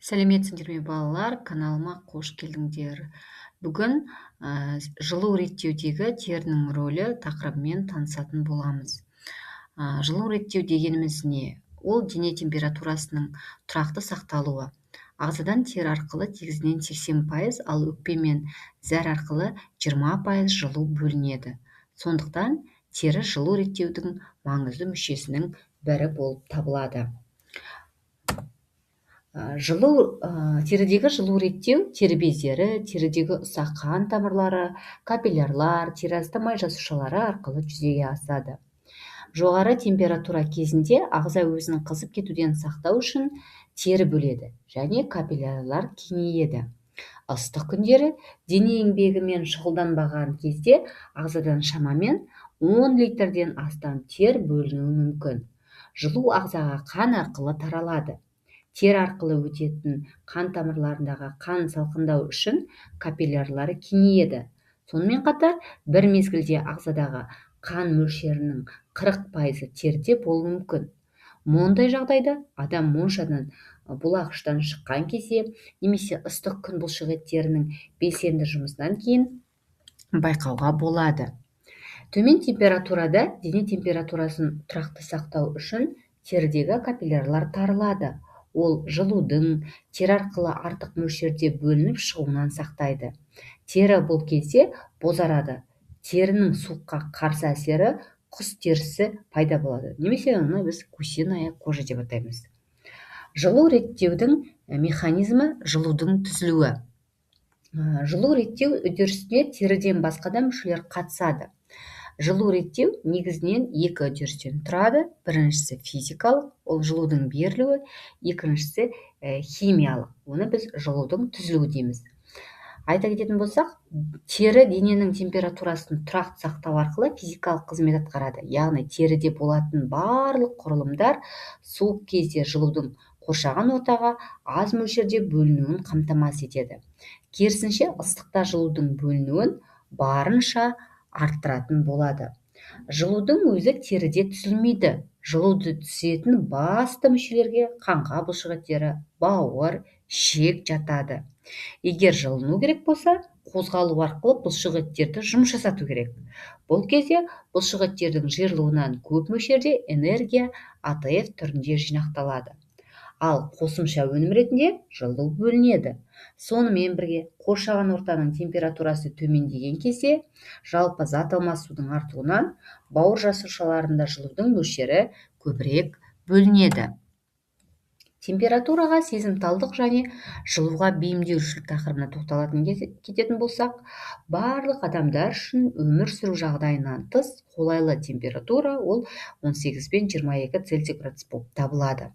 Сәлеметсіңдер ме, балалар? Каналыма қош келдіңдер. Бүгін жылу реттеудегі терінің рөлі тақырыбымен танысатын боламыз. Жылу реттеу дегеніміз не? Ол дене температурасының тұрақты сақталуы. Ағзадан тері арқылы негізінен 80%, ал өкпе мен зәр арқылы 20% жылу бөлінеді. Сондықтан тері жылу реттеудің маңызды мүшесінің бірі болып табылады. Жылу, терідегі жылу реттеу тері бездері, терідегі ұсақ қан тамырлары, капиллярлар, теріасты май жасушалары арқылы жүзеге асады. Жоғары температура кезінде ағза өзін қызып кетуден сақтау үшін тері бөледі және капиллярлар кеңейеді. Ыстық күндері дене еңбегімен шұғылданбаған кезде ағзадан шамамен 10 литрден астам тер бөлінуі мүмкін. Жылу ағзаға қан арқылы таралады. Тері арқылы өтетін қан тамырларындағы қан салқындау үшін капиллярлары кеңейеді. Сонымен қатар бір мезгілде ағзадағы қан мөлшерінің 40% теріде болуы мүмкін. Мұндай жағдайда адам моншадан, булағыштан шыққан кезде немесе ыстық күн бұлшық еттерінің белсенді жұмысынан кейін байқауға болады. Төмен температурада дене температурасын тұрақты сақтау үшін терідегі капиллярлар тарылады. Ол жылудың тері арқылы артық мөлшерде бөлініп шығуынан сақтайды. Тері бұл кезде бозарады. Терінің суыққа қарсы әсері құс терісі пайда болады. Немесе оны біз гусиная кожа деп атаймыз. Жылу реттеудің механизмі жылудың түзілуі. Жылу реттеу үдерісіне теріден басқа да мүшелер қатысады. Жылу реттеу негізінен екі үдерістен тұрады. Біріншісі физикалық, ол жылудың берілуі, екіншісі химиялық, оны біз жылудың түзілуі дейміз. Айта кететін болсақ, тері дененің температурасын тұрақты сақтау арқылы физикалық қызмет атқарады. Яғни теріде болатын барлық құрылымдар суық кезде жылудың қоршаған ортаға аз мөлшерде бөлінуін қамтамасыз етеді. Керісінше, ыстықта жылудың бөлінуін барынша арттыратын болады. Жылудың өзі теріде түзілмейді. Жылуды түзетін басты мүшелерге қаңқа бұлшық еттері, бауыр, ішек жатады. Егер жылыну керек болса, қозғалу арқылы бұлшық еттерді жұмыс жасату керек. Бұл кезде бұлшық еттердің жиырылуынан көп мөлшерде энергия АТФ түрінде жинақталады. Ал қосымша өнім ретінде жылу бөлінеді. Сонымен бірге қоршаған ортаның температурасы төмендеген кезде жалпы зат алмасудың артуынан бауыр жасушаларында жылудың мөлшері көбірек бөлінеді. Температураға сезімталдық және жылуға бейімделушілік тақырыбына тоқталатын кететін болсақ, барлық адамдар үшін өмір сүру жағдайынан тыс қолайлы температура ол 18 пен 22 Цельсий градус болып табылады.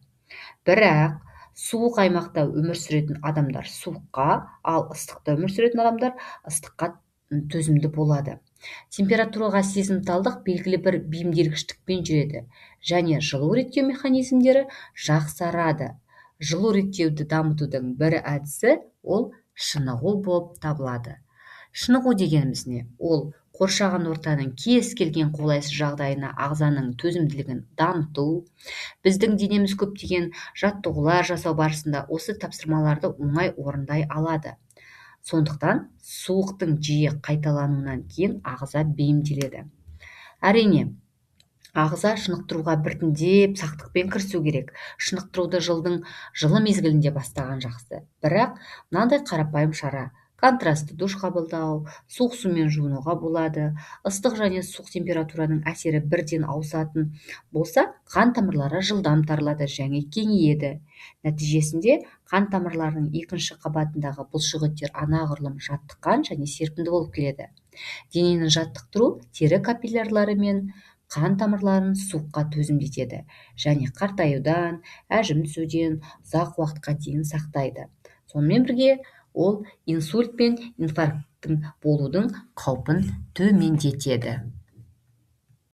Бірақ суық аймақта өмір сүретін адамдар суыққа, ал ыстықта өмір сүретін адамдар ыстыққа төзімді болады. Температураға сезімталдық белгілі бір бейімделгіштікпен жүреді және жылу реттеу механизмдері жақсарады. Жылу реттеуді дамытудың бір әдісі ол шынығу болып табылады. Шынығу дегеніміз не? Ол қоршаған ортаның кез келген қолайсыз жағдайына ағзаның төзімділігін дамыту. Біздің денеміз көптеген жаттығулар жасау барысында осы тапсырмаларды оңай орындай алады. Сондықтан суықтың жиі қайталануынан кейін ағза бейімделеді. Әрине, ағза шынықтыруға біртіндеп сақтықпен кірісу керек. Шынықтыруды жылдың жылы мезгілінде бастаған жақсы. Бірақ мынандай қарапайым шара: контрастты душ қабылдау, суық сумен жуынуға болады. Ыстық және суық температураның әсері бірден ауысатын болса, қан тамырлары жылдам тарылады және кеңейеді. Нәтижесінде қан тамырларының екінші қабатындағы бұлшық еттер анағұрлым жаттыққан және серпімді болып келеді. Денені жаттықтыру тері капиллярлары мен қан тамырларын суыққа төзімдетеді және қартаюдан, әжім түсуден ұзақ уақытқа дейін сақтайды. Сонымен бірге ол инсульт пен инфаркттің болудың қаупін төмендетеді.